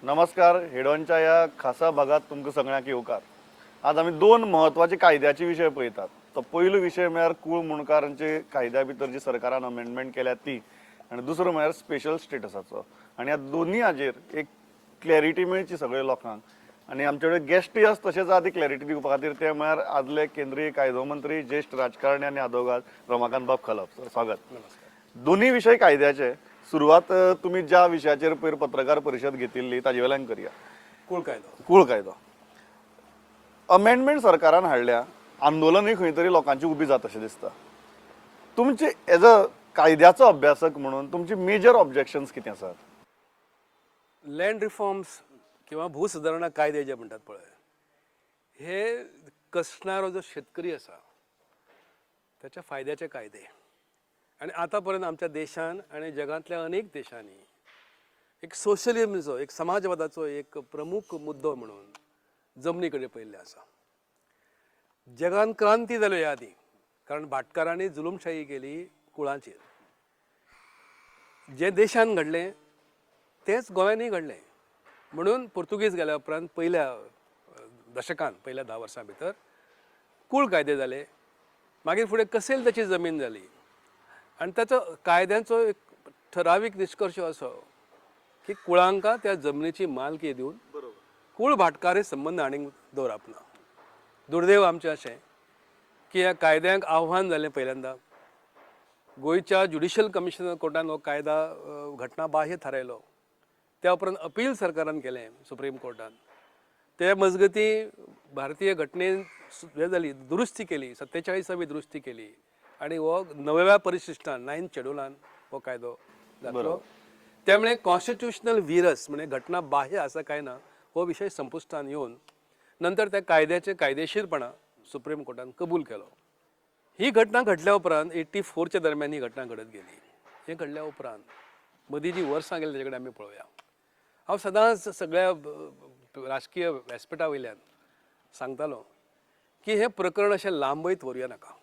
नमस्कार. हेडॉनच्या ह्या खासा भागात तुमकां सगळ्यांक येवकार. आज आमी दोन म्हत्वाचे कायद्याचे विशय पळयतात. तो पयलो विशय म्हळ्यार कूळ मुणकारांचे कायद्या भितर जी सरकारान अमेंडमेंट केल्या ती, आनी दुसरो म्हळ्यार स्पेशल स्टेटसाचो. आनी ह्या दोनूय हाजेर एक क्लॅरिटी मेळची सगळ्या लोकांक. आनी आमचे कडेन गेस्टूय आसा तशेंच आहा ती क्लॅरिटी दिवपा खातीर, ते म्हळ्यार आदले केंद्रीय कायदो मंत्री, ज्येश्ठ राजकारणी आनी आदोगाद रमाकांत बाब खलप. सर, स्वागत. नमस्कार. दोन्ही विशय कायद्याचे. सुरवात तुमी ज्या विशयाचेर पयर पत्रकार परिशद घेतिल्ली ताजे वेल्यान करया. कूळ कायदो. कूळ कायदो अमेंडमेंट सरकारान हाडल्या, आंदोलनूय खंय तरी लोकांची उबी जात अशें दिसता. तुमचे एज अ कायद्याचो अभ्यासक म्हणून तुमची मेजर ऑब्जेक्शन्स कितें आसात? लँड रिफॉर्म्स किंवा भूसुदारणा कायदे जे म्हणटात पळय, हे कसणारो जो शेतकरी आसा त्याच्या फायद्याचे कायदे. आनी आतां पर्यंत आमच्या देशान आनी जगांतल्या अनेक देशांनी एक सोशलिजमचो, एक समाजवादाचो एक प्रमुख मुद्दो म्हणून जमनी कडेन पळयल्लें आसा. जगान क्रांती जाल्यो ह्या आदीं, कारण भाटकारांनी जुलूमशाही केली कुळांचेर. जें देशान घडलें तेंच गोंयांनी घडलें. म्हणून पुर्तुगीज गेल्या उपरांत पयल्या दशकान, पयल्या 10 वर्सां भितर कूळ कायदे जाले. मागीर फुडें कसेल ताची जमीन जाली आनी ताचो कायद्यांचो एक ठरावीक निश्कर्श असो की कुळांकां त्या जमनीची मालकी दिवन कूळ भाटकार हे संबंद आनीक दवरप ना. दुर्दैव आमचें अशें की ह्या कायद्यांक आव्हान जालें. पहिल्यांदा गोंयच्या ज्युडिशियल कमिशनर कोर्टान हो कायदा घटना बाह्य थारायलो. त्या उपरांत अपील सरकारान केलें सुप्रीम कोर्टान. ते मजगती भारतीय घटनेन हे जाली, दुरुस्ती केली, 47वी दुरुस्ती केली आनी हो नव्या परिशिश्टान, नायन्थ शेड्युलान हो कायदो जातलो. त्यामुळे कॉन्स्टिट्युशनल विरस म्हणजे घटना बाह्य आसा काय ना हो विशय संपुश्टान येवन नंतर त्या कायद्याचे कायदेशीरपणा सुप्रीम कोर्टान कबूल केलो. ही घटना घडल्या उपरांत, 84च्या दरम्यान ही घटना घडत गेली. हें घडल्या उपरांत मदीं जी वर्सां गेली तेजे कडेन आमी पळोवया. हांव सदांच सगळ्या राजकीय व्यासपिठा वयल्यान सांगतालो की हें प्रकरण अशें लांबयत व्हरूया नाका.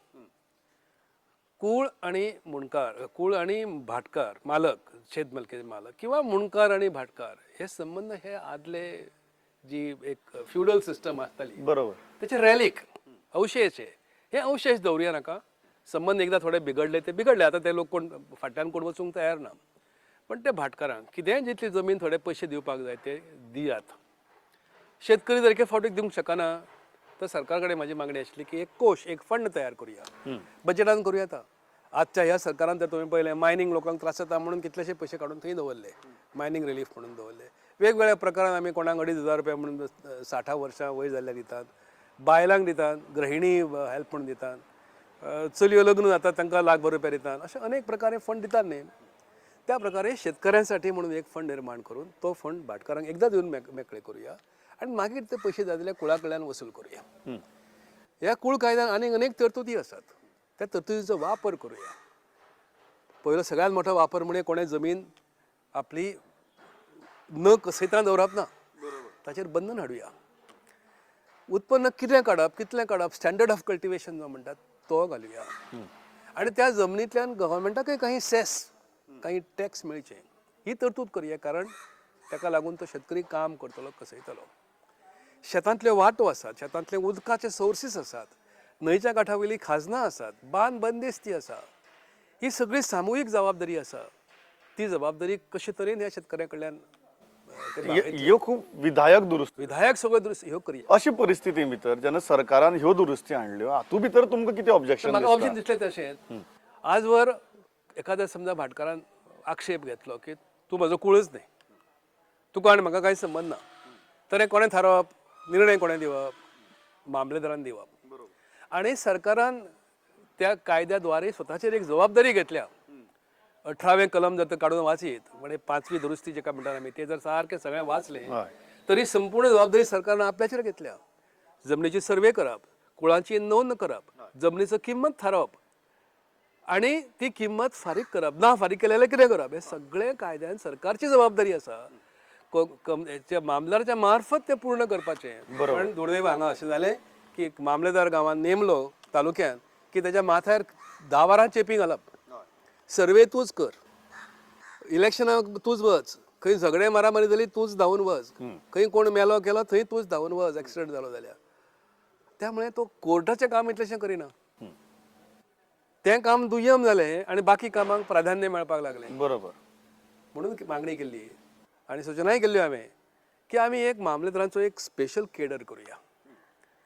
कूळ आनी मुणकार, कूळ आनी भाटकार मालक, शेत मालकेचे मालक किंवा मुणकार आनी भाटकार हे संबंद हे आदले जी एक फ्युडल सिस्टम आसताली त्याचे रॅलीक, अवशेष हे. हे अवशेष दवरुया नाका. संबंद एकदा थोडे बिगडले ते बिगडले. आतां ते लोक कोण फाटल्यान कोण वचूंक तयार ना. पण ते भाटकारांक कितेंय जितली जमीन थोडे पयशे दिवपाक जाय ते दियात. शेतकरी जर एके फावटीक दिवंक शकना तर सरकार कडेन म्हाजी मागणी आशिल्ली की एक कोश, एक फंड तयार करुया, बजेटान करूं येता. आजच्या ह्या सरकारान तर तुमी पळयलें, मायनींग लोकांक त्रास जाता म्हणून कितलेशे पयशे काडून थंय दवरले, मायनींग रिलीफ म्हणून दवरले. वेगवेगळ्या प्रकारान आमी कोणाक 2500 रुपया म्हणून 60 वर्सां वयर जाल्ल्या दितात, बायलांक दितात, गृहिणी हेल्प म्हणून दितात, चलयो लग्न जातात तांकां लाखभर रुपया दितात. अशे अनेक प्रकारे फंड दितात न्ही. त्या प्रकारे शेतकऱ्यांसाठी म्हणून एक फंड निर्माण करून तो फंड भाटकारांक एकदा दिवन मेकळे करुया आनी मागीर ते पयशे जाय जाल्यार कुळा कडल्यान वसूल करुया. ह्या कूळ कायद्यान आनीक अनेक तरतुदी आसात, त्या तरतुदीचो वापर करुया. पयलो सगळ्यात मोठो वापर म्हणजे कोणें जमीन आपली न कसयतना दवरप ना, ताचेर बंधन हाडुया. उत्पन्न कितें काडप, कितलें काडप, स्टँडर्ड ऑफ कल्टिवेशन जो म्हणटात तो घालुया. आनी त्या जमनींतल्यान गव्हर्मेंटाकय काही सेस, काही टॅक्स मेळचे ही तरतूद करुया. कारण ताका लागून तो शेतकरी काम करतलो, कसयतलो. शेतांतल्यो वाटो आसात, शेतांतले उदकाचे सोर्सीस आसात, न्हंयच्या कांठा वयली खाजनां आसात, बांद बंदिस्ती आसा, ही सगळी सामुहीक जबाबदारी आसा. ती जबाबदारी कशे तरेन ह्या शेतकऱ्या कडल्यान ते भागयतले. ह्यो खूब विधायक दुरुस्ती. विधायक सगळ्यो दुरुस्ती ह्यो करुया. अशी परिस्थिती भितर जेन्ना सरकारान ह्यो दुरुस्ती हाडल्यो, हातूंत भितर तुमकां कितें ऑब्जेक्शन? म्हाका ऑप्शन दिसलें तशें, आजवर एखाद्या समजा भाटकारान आक्षेप घेतलो की तूं म्हजो कूळच न्ही, तुका आनी म्हाका कांय संबंद ना, तर हें कोणें थारोवप? निर्णय कोणें दिवप? मामलेदारान दिवप. आनी सरकारान त्या कायद्या द्वारे स्वताचेर एक जबाबदारी घेतल्या. 18वें कलम जर तर काडून वाचीत, म्हणजे 5वी दुरुस्ती जेका म्हणटात आमी, ते जर सारकें सगळें वाचलें तरी संपूर्ण जबाबदारी सरकारान आपल्याचेर घेतल्या. जमनीची सर्वे करप, कुळांची नोंद करप, जमनीचो किंमत थारोवप आनी ती किंमत फारीक करप, ना फारीक केलें जाल्यार कितें करप, हे सगळें कायद्यान सरकारची जबाबदारी आसा. मामलेदाराच्या मार्फत तें पूर्ण करपाचें. पण दुर्दैव हांगा अशें जालें की एक मामलेदार गांवांत नेमलो तालुक्यान की तेज्या माथ्यार 10 वरां चेपी घालप, सर्वे तूंच कर, इलेक्शनाक तूंच वच. खंय झगडे मारामारी जाली तूंच धांवून वच, खंय कोण मेलो केलो थंय तूंच धांवून वच, एक्सिडंट जालो जाल्यार. त्यामुळे तो कोर्टाचें काम इतलेशें करिना. तें काम दुय्यम जालें आनी बाकी कामांक प्राधान्य मेळपाक लागलें. म्हणून मागणी केल्ली आनी सुचनाय केल्ल्यो हांवें की आमी एक मामलेदारांचो एक स्पेशल केडर करुया.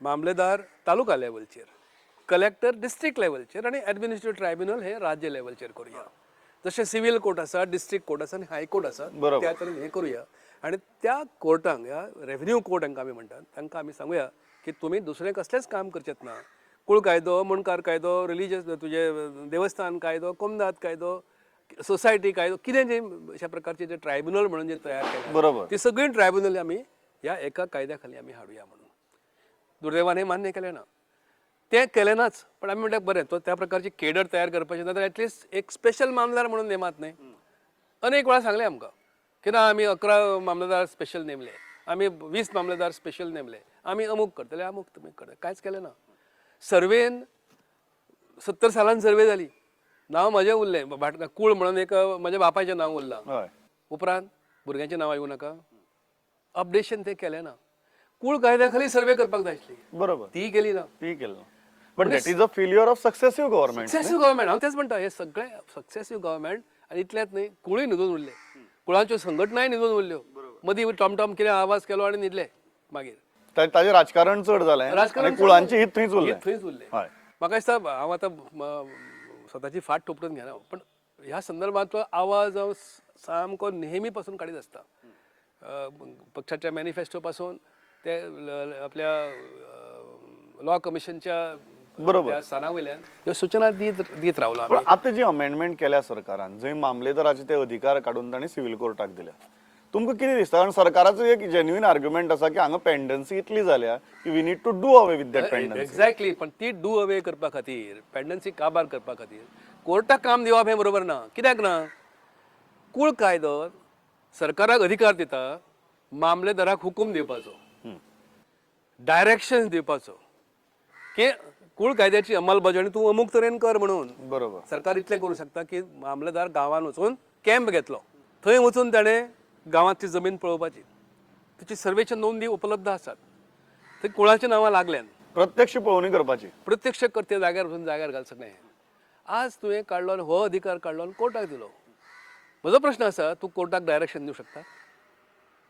मामलेदार तालुका लेवलचेर, कलेक्टर डिस्ट्रिक्ट लेवलचेर आनी एडमिनिस्ट्रेटिव्ह ट्रायब्युनल हे राज्य लेवलचेर करुया. जशें सिवील कोर्ट आसा, डिस्ट्रिक्ट कोर्ट आसा आनी हायकोर्ट आसा, त्या तरेन हें करुया. आनी त्या कोर्टांक, ह्या रेव्हेन्यू कोर्ट हांकां आमी म्हणटात, तांकां आमी सांगुया की तुमी दुसरें कसलेंच काम करचेत ना. कुळ कायदो, मुणकार कायदो, रिलिजियस तुजे देवस्थान कायदो, कोमदाद कायदो, सोसायटी कायदो, कितें जे अशा प्रकारचे जे ट्रायब्युनल म्हणून जे तयार केले, ती सगळीं ट्रायब्युनल आमी ह्या एका कायद्या खाली आमी हाडुया म्हणून. दुर्दैवान हें मान्य केलें ना. तें केलें नाच, पण आमी म्हणल्यार बरें, तो त्या प्रकारची केडर तयार करपाची ना जाल्यार एटलिस्ट एक स्पेशल मामलेदार म्हणून नेमात न्हय. अनेक वेळा सांगलें आमकां की ना, आमी 11 मामलेदार स्पेशल नेमले, आमी 20 मामलेदार स्पेशल नेमले, आमी अमूक करतले, अमूक तुमी करतले, कांयच केलें ना. सर्वेन 70 सालान सर्वे जाली, नांव म्हजें उरलें, भाट कूळ म्हणून एक म्हज्या बापायचें नांव उरलां. उपरांत भुरग्यांचें नांव येवं नाका, अपडेशन तें केलें ना. कूळ कायद्या खाली सर्वे करपाक जाय आसली, ती केली ना. ती केलं. But that is a failure of successive government. Successive government, हांव तेच म्हणटा, हे सगळे सक्सेसीव गव्हर्मेंट. आनी इतलेंच न्हय, कुळूय न्हिदून उरले, कुळांच्यो संघटनाय न्हिदून उरल्यो. मदीं टॉमटॉम कितें आवाज केलो आनी न्हिदले मागीर. ताजें राजकारण चड जालें राजकारण आनी कुळांचें हित थंयच उरलें. हित थंयच उरलें. म्हाका दिसता हांव आतां स्वताची फाट थोपटून घेना, पण ह्या संदर्भांतलो आवाज हांव सामको नेहमी पासून काडीत आसता. पक्षाच्या मॅनिफेस्टो पासून ते आपल्या लॉ कमिशनच्या त्या स्थाना वयल्यान ह्यो सुचना दीत दीत रावलो पण आमी. आतां जी अमेंडमेंट केल्या सरकारान, जंय मामलेदाराचे ते अधिकार काडून तांणी सिव्हील कोर्टाक दिल्या, तुमकां कितें दिसता? कारण सरकाराचो एक जेन्युइन आर्ग्युमेंट आसा की हांगा पेंडन्सी इतली जाल्या की we need to do away with that pendency. Exactly, पण ती do away करपा खातीर, पेंडन्सी काबार करपा खातीर कोर्टाक काम दिवप हें बरोबर ना. कित्याक ना? कूळ कायदो सरकाराक अधिकार दिता मामलेदाराक हुकूम दिवपाचो, डायरेक्शन दिवपाचो की कूळ कायद्याची अंमलबजावणी तूं अमूक तरेन कर म्हणून. सरकार इतलें करूं शकता की मामलेदार गांवांत वचून कॅम्प घेतलो, थंय वचून ताणें गांवांतली जमीन पळोवपाची, तिची सर्वेच्या नोंदी उपलब्ध आसात, थंय कुळाची नांवां लागल्यान प्रत्यक्ष पळोवणी करपाची. प्रत्यक्ष करते, जाग्यार वचून जाग्यार घाल सगळें. आज तुवें काडलो आनी हो अधिकार काडलो आनी कोर्टाक दिलो. म्हजो प्रश्न आसा, तूं कोर्टाक डायरेक्शन दिवं शकता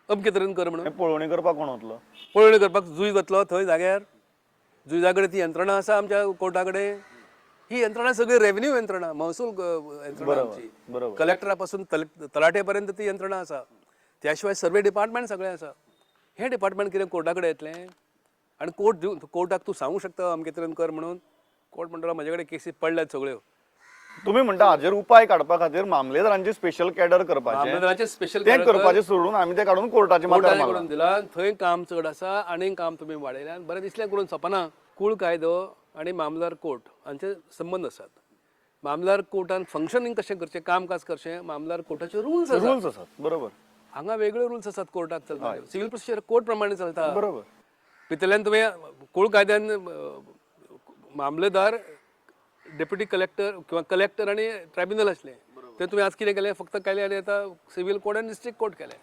अमके तरेन कर म्हणून? हें पळोवणी करपाक कोण वतलो? पळोवणी करपाक जुईज वतलो थंय जाग्यार? जुईजा कडेन ती यंत्रणा आसा आमच्या कोर्टा कडेन? ही यंत्रणा सगळी रेव्हेन्यू यंत्रणा, महसूल यंत्रणा आमची, कलेक्टरा पासून तलाटे पर्यंत ती यंत्रणा आसा. त्या शिवाय सर्वे डिपार्टमेंट सगळें आसा. हें डिपार्टमेंट कितें कोर्टा कडेन येतलें आनी कोर्ट दिवन कोर्टाक तूं सांगूंक शकता अमके तरेन कर म्हणून? कोर्ट म्हणटलो म्हजे कडेन केसी पडल्यात सगळ्यो. तुमी म्हणटा हाजेर उपाय काडपा खातीर मामलेदारांची स्पेशल कॅडर करपाचें. मामलेदारांचे स्पेशल तें करपाचें सोडून आमी तें काडून कोर्टाचे माथ्यार कोर्टाने मारलां. करून दिला, थंय काम चड आसा आनी काम तुमी वाडयल्यान बरें दिसलें करून सोंपना. कूळ कायदो आनी मामलेदार कोर्ट हांचे संबंद आसात. मामलेदार कोर्टान फंक्शनींग कशें करचें, कामकाज करचें, मामलेदार कोर्टाचे रुल्स आसात. रुल्स आसात, बरोबर. हांगा वेगळे रुल्स आसात कोर्टाक चलता, सिव्हील प्रोसिजर कोर्ट प्रमाणे चलता. भितरल्यान तुमी कूळ कायद्यान मामलेदार, डेप्युटी कलेक्टर किंवा कलेक्टर आनी ट्रायब्युनल आसलें, ते तुमी आज कितें केलें, फक्त केलें आनी आतां सिव्हील कोर्ट आनी डिस्ट्रिक्ट कोर्ट केलें.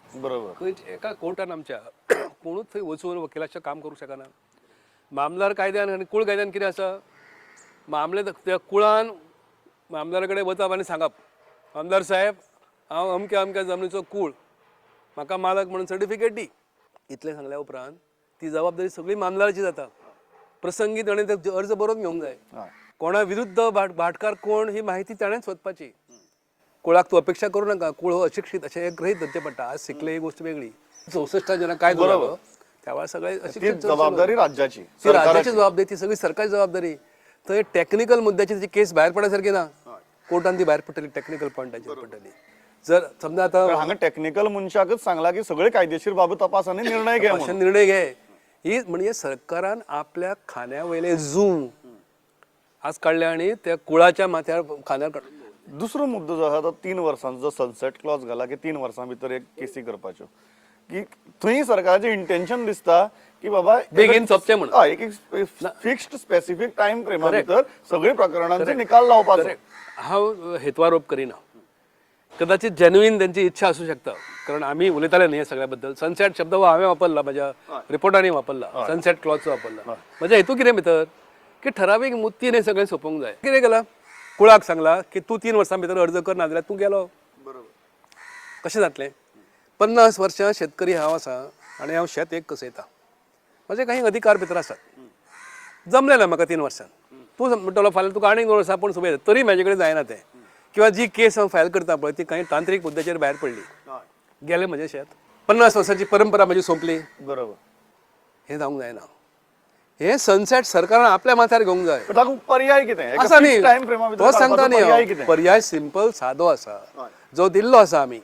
खंयच एका कोर्टान आमच्या कोणूच थंय वचून वकिलाचें काम करूंक शकना. मामलेदार कायद्यान आनी कूळ कायद्यान कितें आसा, मामलेदार त्या कुळान मामलेदारा कडेन वचप आनी सांगप, आमदार साहेब हांव अमक्या अमक्या जमनीचो कूळ, म्हाका मालक म्हणून सर्टिफिकेट दी. इतलें सांगल्या उपरांत ती जबाबदारी सगळी मामलेदाराची जाता. प्रसंगी ताणें ते अर्ज बरोवन घेवंक जाय. कोणा विरुद्ध भाटकार कोण ही माहिती ताणेंच सोदपाची. कुळाक तूं अपेक्षा करूं नाका, कुळ हो अशिक्षीत अशें एक गृहीत धरचें पडटा. आज शिकले ही गोष्ट वेगळी. 64 जेन्ना कायदो जालो त्या वेळार सगळे ती अशिक्षीत चडशे लोक. जबाबदारी राज्याची, ती राज्याची जबाबदारी, ती सगळी सरकारी जबाबदारी. थंय टॅक्निकल मुद्द्याची ती केस भायर पडा सारकी ना, कोर्टान ती भायर पडटली, टॅक्निकल पॉयंटाचेर पडटली. जर समजा आतां कारण हांगा टेक्निकल मनशाकच सांगला की सगळे कायदेशीर बाबी तपास आनी निर्णय घे अशे म्हणून. निर्णय घे. ही म्हणजे सरकारान आपल्या खांद्या वयले जूं आज काडले आनी त्या कुळाच्या माथ्यार खांद्यार काडून. दुसरो मुद्दो जो आसा तो 3 वर्सांचो जो सनसेट क्लॉज घाला की 3 वर्सां भितर एक केसी करपाच्यो, की थंय सरकाराचें इंटेन्शन दिसता की बाबा बेगीन सोंपचें म्हणून. हय, एक फिक्स्ड स्पेसिफीक टायम फ्रेमा भितर सगळे प्रकरणांचो निकाल लावपाचो. हांव हेत्वारोप करिना. कदाचित जेन्युइन त्यांची इच्छा आसूं शकता, कारण आमी उलयताले न्ही हे सगळ्या बद्दल. सनसेट शब्द हो हांवें वापरला, म्हज्या रिपोर्टांनी वापरला, सनसेट क्लॉजचो वापरला. म्हज्या हेतू कितें भितर की ठरावीक मुद्दीन हें सगळें सोंपोवंक जाय. कितें केलां, कुळाक सांगला की तूं 3 वर्सां भितर अर्ज कर, नाजाल्यार तूं गेलो. कशें जातलें? 50 वर्सां शेतकरी हांव आसा आनी हांव शेत एक कसयता, म्हजे काही अधिकार भितर आसात. जमलें ना म्हाका 3 वर्सां, तूं म्हणटलो फाल्यां तुका आनीक 2 वर्सां पूण सोंपयता, तरी म्हाजे कडेन जायना तें. किंवा जी केस हांव फायल करता पळय, ती काही तांत्रीक मुद्द्याचेर भायर पडली, गेलें म्हजें शेत. 50 वर्सांची परंपरा म्हजी सोंपली. हें जावंक जायना. हें सनसेट सरकारान आपल्या माथ्यार घेवंक जाय. पण ताका पर्याय कितें? आसा न्ही. टायम फ्रेमा भितर तो सांगता काडपाचो न्ही पर्याय हांव. कितें? पर्याय सिंपल सादो आसा, जो दिल्लो आसा. आमी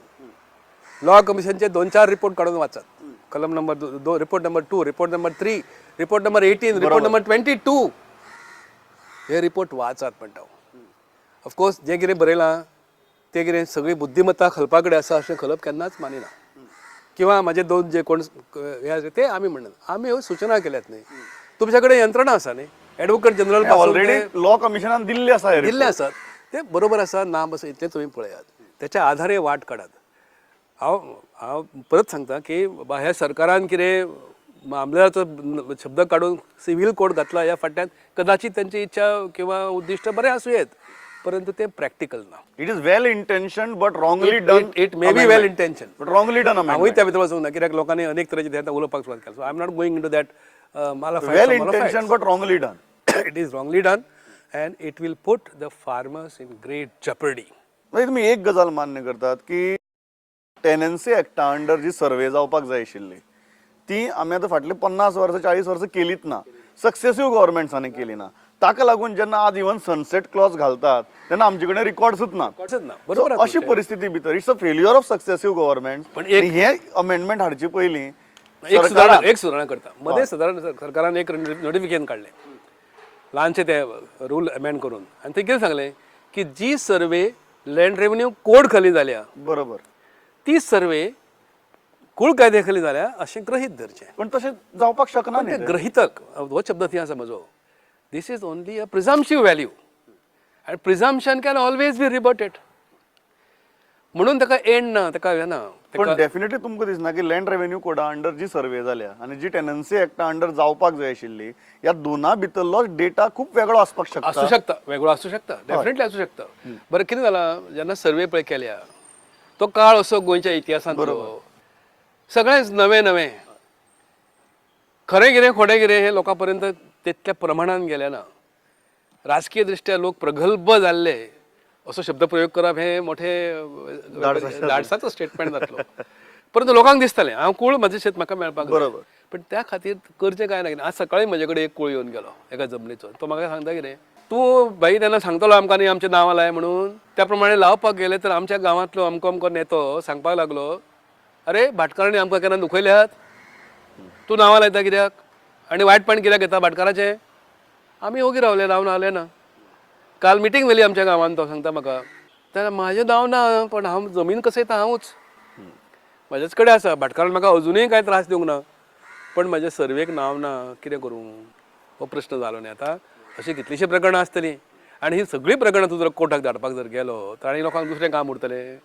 लॉ कमिशनचे दोन चार रिपोर्ट काडून वाचात. कलम number 2, report number 2, report number 3, report number 18, report number 22, हे रिपोर्ट वाचात म्हणटा हांव. ऑफकोर्स जें कितें बरयलां तें कितें सगळी बुद्धिमत्ता खलपा कडेन आसा अशें खलप केन्नाच मानिना, किंवा म्हाजे दोन जे कोण हे आसा ते आमी म्हणना. आमी ह्यो सुचना केल्यात न्ही, तुमच्या कडेन यंत्रणा आसा न्ही, एडवोकेट जनरल ऑलरेडी लॉ कमिशनान दिल्ले आसा हे दिल्ले आसात, ते बरोबर आसा ना बस इतलें तुमी पळयात, त्याच्या आधारे वाट काडात. हांव हांव परत सांगता की बाबा ह्या सरकारान कितें मामलेदाराचो शब्द काडून सिवील कोड घातला, ह्या फाटल्यान कदाचित त्यांची इच्छा किंवा उद्दिश्ट बरें आसूं येत, परंतु तें प्रॅक्टिकल ना. It is well intention but wrongly done. It may be well intention. But wrongly done. हांवूय त्या भितर वचूंक ना, कित्याक लोकांनी अनेक तरेचे ते आतां उलोवपाक सुरवात केली. So I am not going into that. मला Well intention but wrongly done. It is wrongly done and it will put the farmers in great jeopardy. म्हणजे तुमी एक गजाल मान्य करतात की टेनन्सी एक्टा अंडर जी सर्वे जावपाक जाय आशिल्ली ती आमी आतां फाटली 50 वर्सां, 40 वर्सां केलीच ना, सक्सेसीव गव्हर्मेंट्सांनी केली ना. ताका लागून जेन्ना आज इवन सनसेट क्लॉज घालतात तेन्ना आमचे कडेन रिकॉर्ड्सूच ना. ना, बरोबर So, आसा. अशी परिस्थिती भितर it's a failure of successive government. पण हे अमेंडमेंट हाडचे पयलीं एक सुदारणा करता. मध्ये सादारण सरकारान एक नोटिफिकेशन काडलें, ल्हानशें ते रूल अमेंड करून, आनी ते कितें सांगलें की जी सर्वे लँड रेव्हेन्यू कोड खाली जाल्या, ती सर्वे कुळ कायद्या खाली जाल्या अशें गृहीत धरचें. पण तशें जावपाक शकना पण न्ही. ते गृहीतक हो शब्द थंय आसा म्हजो. This is only a presumptive value and presumption can always be rebutted, म्हणून ताका एंड ना, ताका हें ना. पण डेफिनेटली तुमकां दिसना की लँड रेव्हेन्यू कोडा अंडर जी सर्वे जाल्या आनी जी टेनन्सी एक्टा अंडर जावपाक जाय आशिल्ली, ह्या दोना भितरलो डेटा खूब वेगळो आसपाक शकता? आसूं शकता, वेगळो आसूं शकता, डेफिनेटली आसूं शकता. बरं, कितें जालां, जेन्ना सर्वे पळय केल्या तो काळ असो गोंयच्या इतिहासांतलो सगळेंच नवें नवें, खरें कितें खोटें कितें हें लोकां पर्यंत तितल्या प्रमाणान गेलें ना. राजकीय दृश्ट्या लोक प्रगल्भ जाल्ले असो शब्द प्रयोग करप हें मोठें धाडसाचो स्टेटमेंट जातलो, परंतु लोकांक दिसतालें हांव कूळ, म्हजें शेत म्हाका मेळपाक जाय. पण त्या खातीर करचें काय ना. आज सकाळी म्हजे कडेन एक कूळ येवन गेलो एका जमनीचो. तो म्हाका सांगता, कितें तूं भाई तेन्ना सांगतलो आमकां न्ही आमचें नांव लाय म्हणून, त्या प्रमाणे लावपाक गेले तर आमच्या गांवांतलो अमको अमको नेतो सांगपाक लागलो, अरे भाटकारांनी आमकां केन्ना दुखयल्यात? तूं नांवां लायता कित्याक आनी वायटपण कित्याक घेता भाटकाराचें? आमी ओगी रावले, नांव नाले ना. काल मिटींग जाली आमच्या गांवांत, तो सांगता म्हाका, तेन्ना म्हाजें नांव ना, पण हांव जमीन कसयता हांवूच, म्हजेच कडेन आसा, भाटकारान म्हाका अजुनूय कांय त्रास दिवंक ना, पण म्हज्या सर्वेक नांव ना, कितें करूं, हो प्रश्न जालो न्ही. आतां अशीं कितलींशीं प्रकरणां आसतलीं आनी ही सगळीं प्रकरणां तूं जर कोर्टाक धाडपाक जर गेलो तर आनी लोकांक दुसरें काम उरतलें.